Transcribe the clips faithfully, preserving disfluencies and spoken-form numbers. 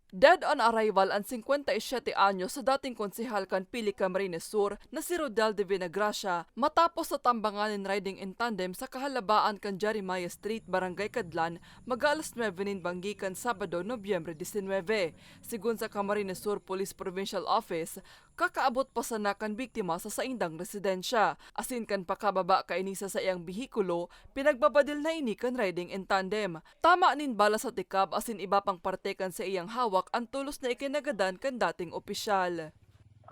Dead on arrival an singkwenta y siyete anyos sa dating konsehal kan Pili Camarines Sur na si Rodel de Vinagracia matapos natambangan nin riding in tandem sa kahalabaan kan Jeremiah Street, Barangay Cadlan, mag-aalas nuebe nin banggi kan Sabado, Nobyembre disinwebe. Sigon sa Camarines Sur Police Provincial Office, kakaabot pa sana kan biktima sa saindang residensya, asin kan pakababa kaini sa saiyang behikulo, pinagbabadil na ini kan riding in tandem. Tama nin bala sa tikab asin iba pang parte kan saiyang hawak an tolos na ikinagadan kan dating opisyal.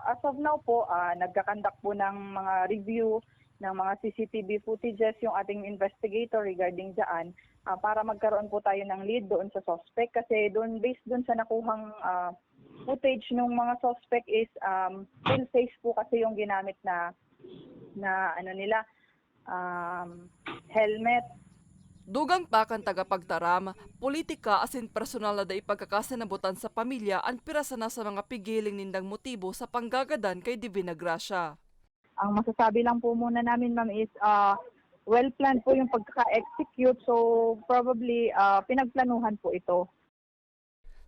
As of now po, ah, nagkakandak po ng mga review ng mga C C T V footages yung ating investigator regarding dyan, ah, para magkaroon po tayo ng lead doon sa suspect. Kasi doon, based doon sa nakuhang, ah, footage ng mga suspect is, um, full face po kasi yung ginamit na, na ano nila, um, helmet. Dugang pa kan tagapagtaram, politika asin personal na dai pagkakasinabutan sa pamilya an pira sana sa mga pigiling nindang motibo sa panggagadan kay Divina Gracia. Ang masasabi lang po muna namin, ma'am, is, ah, well planned po yung pagkaka-execute. So, probably, ah, pinagplanuhan po ito.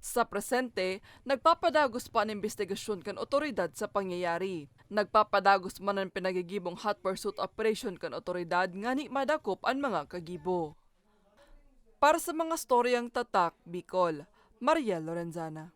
Sa presente, nagpapadagos pa an imbestigasyon kan otoridad sa pangyayari. Nagpapadagos man an pinagigibong hot pursuit operation kan otoridad ngani madakop an mga kagibo. Para sa mga storyang tatak, Bicol, Mariel Lorenzana.